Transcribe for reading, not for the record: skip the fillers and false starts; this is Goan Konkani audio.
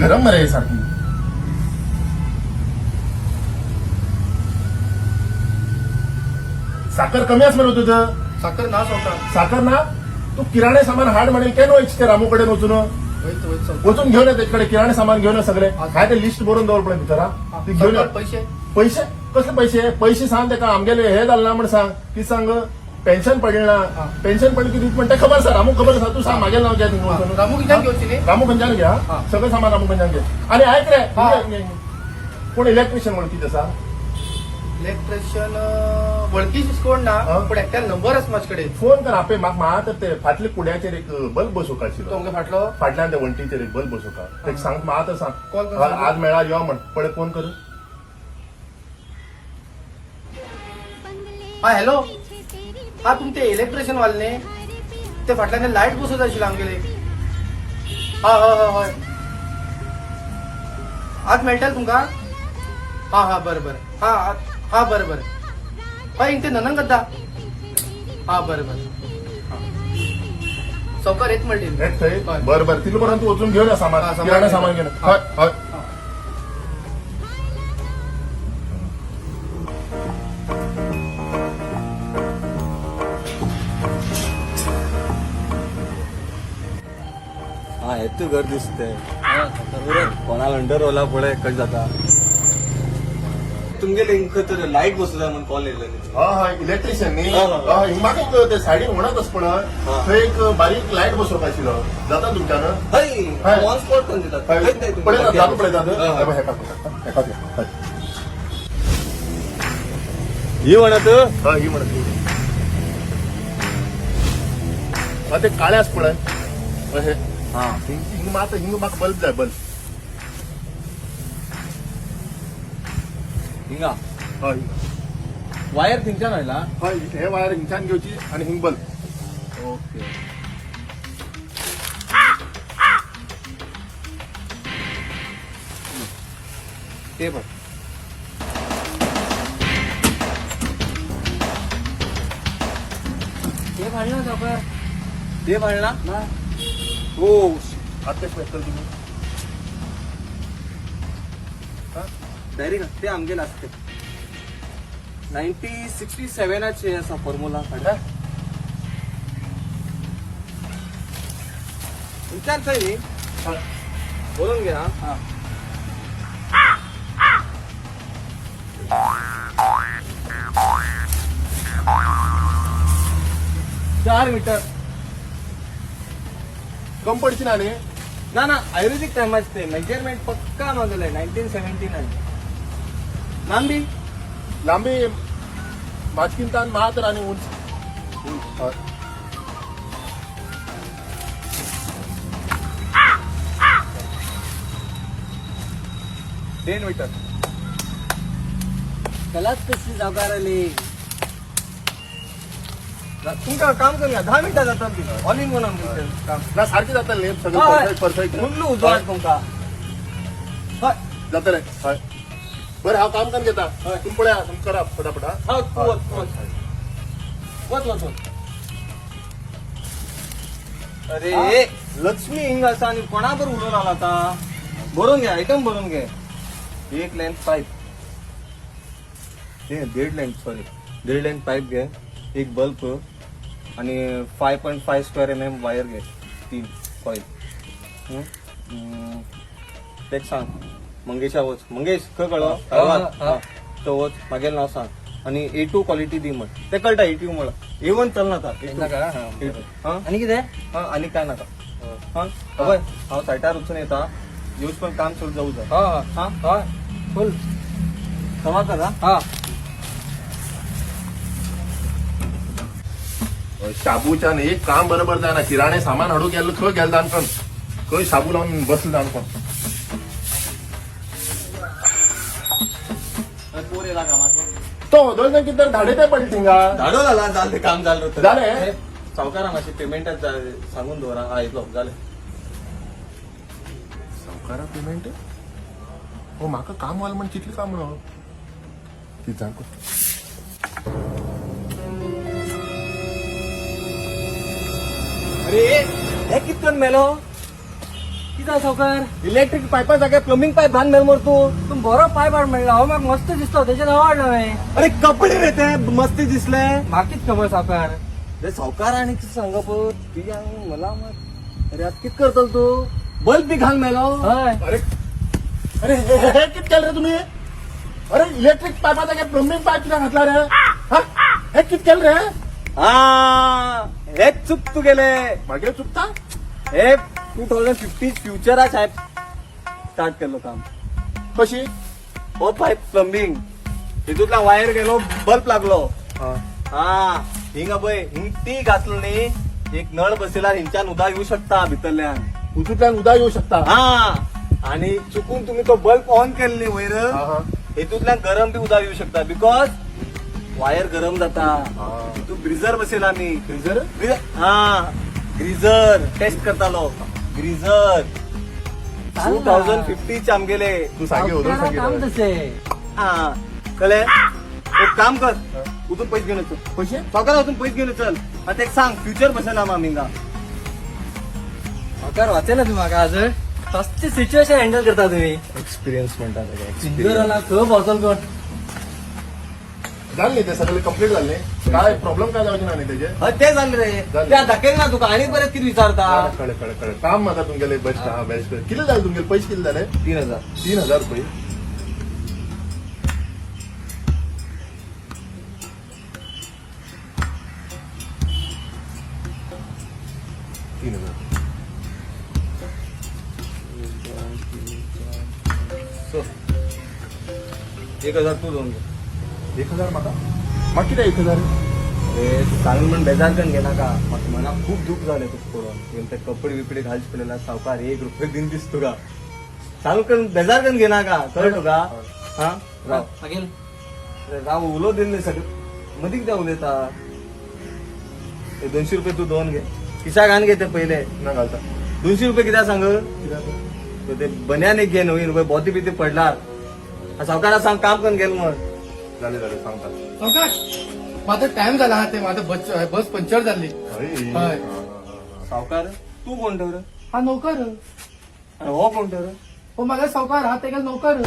गरम मरे ही सारकी. साखर कमी आस मरे तुझं. साखर ना सावकार. साखर ना? तू किराणे सामान हाड म्हणेल केन्ना वयच ते रामू कडेन वचून. वयत वयत सावकार. वचून घेवन ये तेचे कडेन किराणे सामान घेवन ये सगळे. काय ते लिस्ट बरोवन दवर पळय भितर हा. ती घेवन ये. सावकार, पैसे? पैसे कसले पैसे? पैसे सांग तेका, आमगेले हे जालें ना म्हण सांग. कितें सांग, पेन्शन पडलें ना. पेन्शन पडलें की दीत म्हण तें खबर आसा, रामूक खबर आसा. तूं सांग मागेलें नांव घे थिंगा वचून. रामू कित्याक घेवची न्ही? रामू खंयच्यान घे हा. सगळें सामान रामू खंयच्यान घे. आनी आयक रे, हिंगा, हिंगा. कोण इलेक्ट्रिशियन वळखीत आसा? इलेक्ट्रिशियन वळखीच कोण ना, पूण एकट्यान नंबर आसा म्हाजे कडेन. फोन कर आपे म्हाका. म्हाका तर ते फाटले कुड्याचेर एक बल्ब बसोवपा आशिल्लो. तो अमके फाटलो? फाटल्यान ते वण्टीचेर एक बल्ब बसोवपा. तेका सांग, म्हाका तर सांग. कॉल कर. हय, आज मेळा यो म्हण. पळय फोन कर. हा हॅलो, हा तुमचे इलेक्ट्रिशियन वाले न्ही? ते फाटल्यान लायट बसोवचो आशिल्लो आमगेले. हय हय हय हय, आज मेळटले तुमकां? हा हा बरें बरें, हा हा बरें बरें. हय, हिंग ते ननंग करता. हा बरें बरें, हा सावकार येत म्हणली. हेच थंय. हय. बरं बरं, तितले पर्यंत तूं वचून घेवन या सामान. हा, सामान किराणा घेवन. सामान घेवन. हय हय. हा हेतू घर दिसते. कोणाला अंडर होला पळय कशें जाता. तुमगेले खंय तर लायट बसयता म्हणून कॉल येयल्लो न्ही. हय हय, इलेक्ट्रिशियन न्ही? हय, हय. हय, हिंग म्हाका एक ते सायडीन म्हणत आसा पळय, थंय एक बारीक लायट बसोवपा आशिल्लो. जाता तुमच्यान? हय. हय. ऑन स्पॉट कोण दितात. हय, पळयतात जाता, पळयतात. हय. हय, हेका हेका हय. ही म्हणत. हय, ही म्हणत. हय, ते काळे आसा पळय. हय, हे. हा. हिंग मात हिंग म्हाका बल्ब जाय, बल्ब. हिंगा? हय, हिंगा. वायर थिंगच्यान आयला? हय, हे वायर हिंगच्यान घेवची आनी हिंग बल्ब. ओके. ते पण ते भाडलं सावकार. ते भाडला ना. हो. आतां कशें मेळटलें तुमी? डायरेक्ट ते आमगेले आसते 1967चे आसा फॉर्मुला. विचार थंय न्ही. हय. बोलून घे हा. हा. 4 मीटर. कम पडची ना न्ही? ना ना, आयुर्वेदिक टायमाचे ते मेजरमेंट पक्का मागले 1979. लांबी? लांबी माजकीन मात्र आनी उंच. हय. 1.5 मीटर. कलाच कसली सावकार आली. तुमकां काम करूया, 10 मिनटां जातात ती. ऑल इन वन आमचें काम. ना, सारकें जातलें न्ही सगळें? हय. Perfect perfect. मुल्लू उजवाड तुमकां. हय. जातलें, हय. बरें, हांव काम करून घेता. हय. तुमी पळया, तुमी करा फटाफट हा. हा, तूं वच तूं वच वच वच वच. अरे लक्ष्मी हिंग आसा आनी कोणा बरोबर उलोवन आला आतां. बरोवन घे, आयटम बरोवन घे. एक लेंथ पायप, हे 1.5 लेंथ, सॉरी, 1.5 लेंथ पायप घे, एक बल्ब आणि 5.5 स्क्वेअर mm वायर घे, 3 कॉईल. तेक सांग मंगेशा वच. मंगेश खंय कळ्ळो? हा. तो वच, मागेलें नांव सांग आणि ए2 क्वॉलिटी दी म्हण. ते कळटा ए2 म्हळ्यार ए1 चलना आतां. ए2. नाका, हा, ए2. हा. आनी कितें? हा, आणि काय नाका. हा अभय, हांव सायटार वचून येता. येवच पण काम सुरू जाऊ जाय. हा. हा. हय, फुल. समा कर हा. हा. शाबूच्यान एक काम बरोबर जायना. किराणे सामान हाडूंक गेल्लो, खंय गेलो जाण कोण, खंय शाबू लावन बसलो जाण कोण. पोर येला कामाक. तो दोन जाण कितें धाडे ते पडले थिंगा. धाडो जाला, जालें काम जालें. जालें? सावकारा मातशें पेमेंटाक सांगून दवरा. हा, इतलो जालें. सावकारा पेमेंट हो, म्हाका काम वाल म्हण कितलें काम म्हणून ती जाण कोण. अरे हे कितकन मेलो? कितें सावकार? इलेक्ट्रीक पायपा जाग्यार प्लंबिंग पायप घालून मेल मर तूं. तूं बरो पायप हाड म्हणला, हो म्हाका मस्त दिसलो, तेजें नांव हाडलो हांवें. अरे कपडे रे ते, मस्ती दिसले. म्हाका कितें खबर सावकार? रे सावकार, आनी कितें सांगप ती हांव मला मत. अरे आतां कितें करतलो तूं? बल्ब बी घाल मेलो. हय. अरे अरे, हे हे कित केलं रे तुम्ही? अरे इलेक्ट्रिक पायपा जाग्यार प्लंबिंग पायप कित्याक घातला रे? हा? हे कित केलं रे? हा, हे चुक तू गेले. मागे चुकता. हे 2050 फ्युचरा साहेब स्टार्ट केलो काम. कशी? हो पायप प्लंबिंग, हितूंतल्यान वायर गेलो, बल्ब लागलो. हा, हिंगा पळय, हिंग ती घातलो न्ही, एक नळ बसयला, हिंच्यान उदक येऊ शकता भितरल्यान. उजूतल्यान उदक येऊ शकता. हा, आणि चुकून तुम्ही तो बल्ब ऑन केले न्ही वयर, हा, हा. हितूंतल्यान गरम बी उदक येऊ शकता, because wire गरम जाता. तू ब्रिजर बसयला आमी. फ्रीजर? हा, ग्रीजर टेस्ट करतालो ग्रीजर. 2050 आमगेले. तू सांगे उदक. सावकारा काम सांगे. तशें. हा, कळ्ळें? एक काम कर, उठून पैसे घेऊन येतो. पैसे? सावकार, वचून पैसे घेऊन ये, चल. आतां एक सांग, फ्युचर बसयला आमी हिंगा. सावकार, वाचयला तूं म्हाका आज. कसली सिच्युएशन हँडल करता तुमी. एक्सपिरियन्स म्हणटा. इंदोराला खंय पावतलो कोण? झालं नाही ते सगळे कंप्लीट झाले काय? प्रॉब्लेम काय जावचे ना न्ही तेजे? हय, ते जालें रे. जालें. त्या दाखयलें ना तुका, आनी परत कितें विचारता? कळ्ळें कळ्ळें कळ्ळें. काम म्हाका तुमगेले बेस्ट. हा, बेस्ट. कितले जाले तुमगेले पैसे? कितले जाले? 3000. 3000 रुपये. 3000. सो 1000 तूं दोन घे. 1000 म्हाका? म्हाका कितें 1000? अरे सांगून म्हण बेजार करून घेनाका, म्हाका मनाक खूब दुःख जालें तुका पळोवन. तुवें ते कपडे बिपडे घालचे पडलेला. सावकार, एक रुपये दिन दिस तुका. सांगून करून बेजार करून घेनाका, कळ्ळें तुका? हा, राव. मागीर? अरे राव, उलो दिल न्ही सगळें, मदीं कित्याक उलयता? हे 200 रुपये तूं दोन घे, खिशाक घालून घे ते पयले. ना घालता. 200 रुपये कित्याक सांग? कित्याक? तर ते बन्यान एक घे नवीन, वय बोती बिती पडला. सावकारा सांग काम करून गेल म्हण. जालें जालें, सांगता. सावकार, माझा टाइम झाला हा, ते माझं बस बस पंक्चर झाली. हय. हय. सावकार, तू कोण तर? हा नोकर. अरे हो कोण तर? हो माझा सावकार, हा तेका नोकर.